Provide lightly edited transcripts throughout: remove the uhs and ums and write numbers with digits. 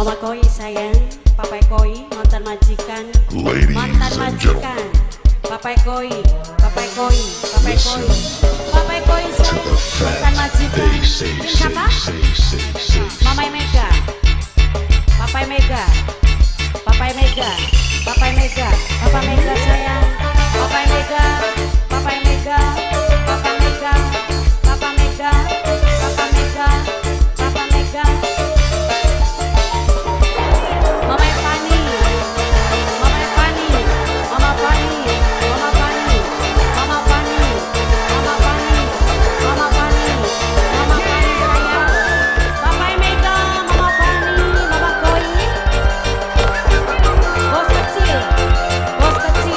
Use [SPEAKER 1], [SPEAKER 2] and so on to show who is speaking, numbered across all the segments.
[SPEAKER 1] Mama Koi sayang, Papa Koi mantan majikan, mantan majikan, Papa Koi, Papa Koi, Papa Koi, Papa Koi sayang, mantan majikan. Siapa? Mama Mega, Papa Mega, Papa Mega, Papa Mega, Papa Mega sayang, Papa Mega, Papa Mega, Papa Mega, Papa Mega, Papa Mega, Papa Mega. Mama Pani, Mama Pani, Mama Pani, Mama Pani, Mama Pani, Mama Pani, Mama Pani, Mama Pani sayang, Papa Mega, Mama Pani, Mama Koi, bos kecil, bos kecil.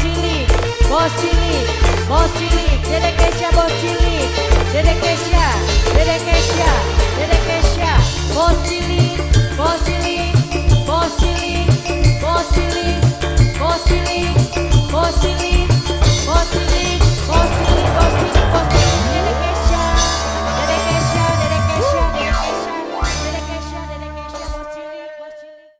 [SPEAKER 1] Bos cilik, bos cilik, bos cilik, Dede Keisha bos cilik, Dede Keisha.